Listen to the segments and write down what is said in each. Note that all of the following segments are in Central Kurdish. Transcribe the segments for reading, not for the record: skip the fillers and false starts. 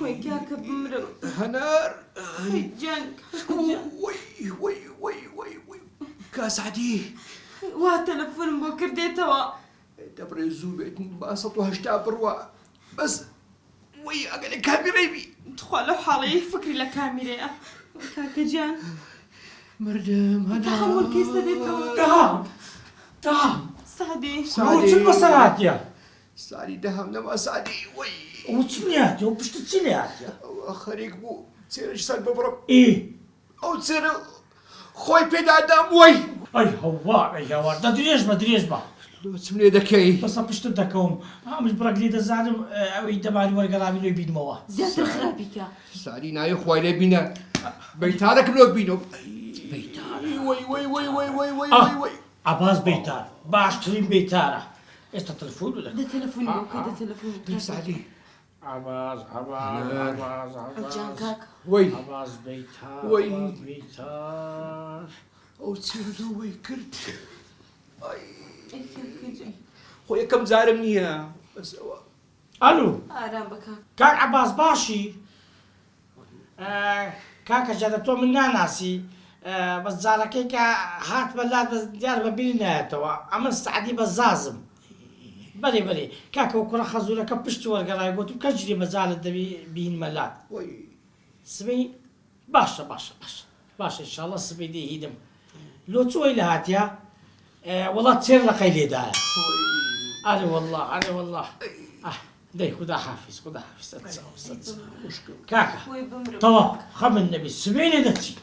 وەی کاکە بمرم. هەنار. ئەی گیان کاکە گیان. وەی وەی وەی وەی وەی کا سەعدی. وا تەلەفۆنم بۆ کرد دێتەوە. دەبڕێ زوو بێت با 180 بڕوا بەس وەی ئەگەر لە کامیرەی بی. تخوا لەو حاڵەی فکری لە کامیرەیە کاکە گیان. مردم هەنار. تەحەمول کەی سەدێتەوە. دەهام دەهام. سەعدی. سەعدی. چت بەسەر هاتیە؟ سەعدی دەهام نەما سەعدی وەی. ئەوە چ لێ هاتیە؟ ئەو پشتت چی لێ هاتیە؟ ئەوە خەریک بوو چێرەش سەر ببڕم. ئێ. ئەو چێرە خۆی پێدا دام وەی. ئەی هەوار ئەی هەوار دە درێژ بە درێژ بە. لۆ چم لێ دەکەی؟ بەسە پشتت دەکەوم. ئەمش بڕەک لێ دەزانم ئەوی دەماری وەرگەڕاوی لۆی بینمەوە. زیاتر خراپی کە. سەعدی ناوی خوای لێ بینە بەیتارەکم لۆ بینەوە. بەیتار. وەی وەی وەی وەی وەی وەی وەی وەی. عەباس بەیتار باشترین بەیتارە ئێستا تەلەفۆن لۆ دەکەم. دە تەلەفۆنی بۆ بکە دە تەلەفۆنی بکە. دەی سەعدی. عەباس عەباس عەباس عەباس. جان کاکە. وەی. عەباس بەیتار وەی. عەباس بەیتار. ئەو چێرە وەی کرد. ئای. ئەی کاکە جان. خۆ یەکەم جارم نییە بەس ئەوە. ئەلو. ئارام بە کاکە. کاک عەباس باشی؟ کاکە جادە تۆ من ناناسی بەس جارەکەی کە هاتمە لات بەس دیارە بە بیری نایەتەوە ئەمن سەعدی بەزازم بەرێ بەرێ کاکە و کوڕە خەزورەکە پشتی وەرگەڕای گوتم کەس جری مەجالت دەبی بینمە لات سبەی باشە باشە باشە باشە ئینشاڵڵا سبەی دەیهینم لۆ چ وەی لە هاتیە وەڵا چێر لەقەی لێدایە ئەرێ وەڵا ئەرێ وەڵا دەی خودا حافیز خودا حافیز کاکە تەواو خەمن نەبی سبەینێ دەچین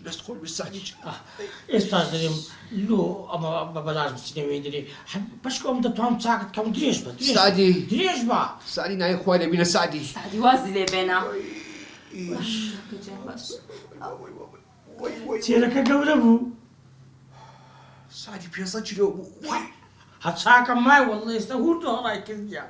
دەست خۆش بێ سەعدی ئێستاش دەرێم لۆ ئەمە بە بەلاش بچینە وێندرێ بەشکۆ ئەم دەتوانم چاکت کەم درێژ بە درێژ سەعدی درێژ بە سەعدی ناوی خوای لێ بینە سەعدی سەعدی وازی لێ بێنە باش چێرەکە گەورە بوو سەعدی 500 کیلۆ بوو هەر چاکەم مای وەڵڵە ئێستا هورد و هەڵای کردیە.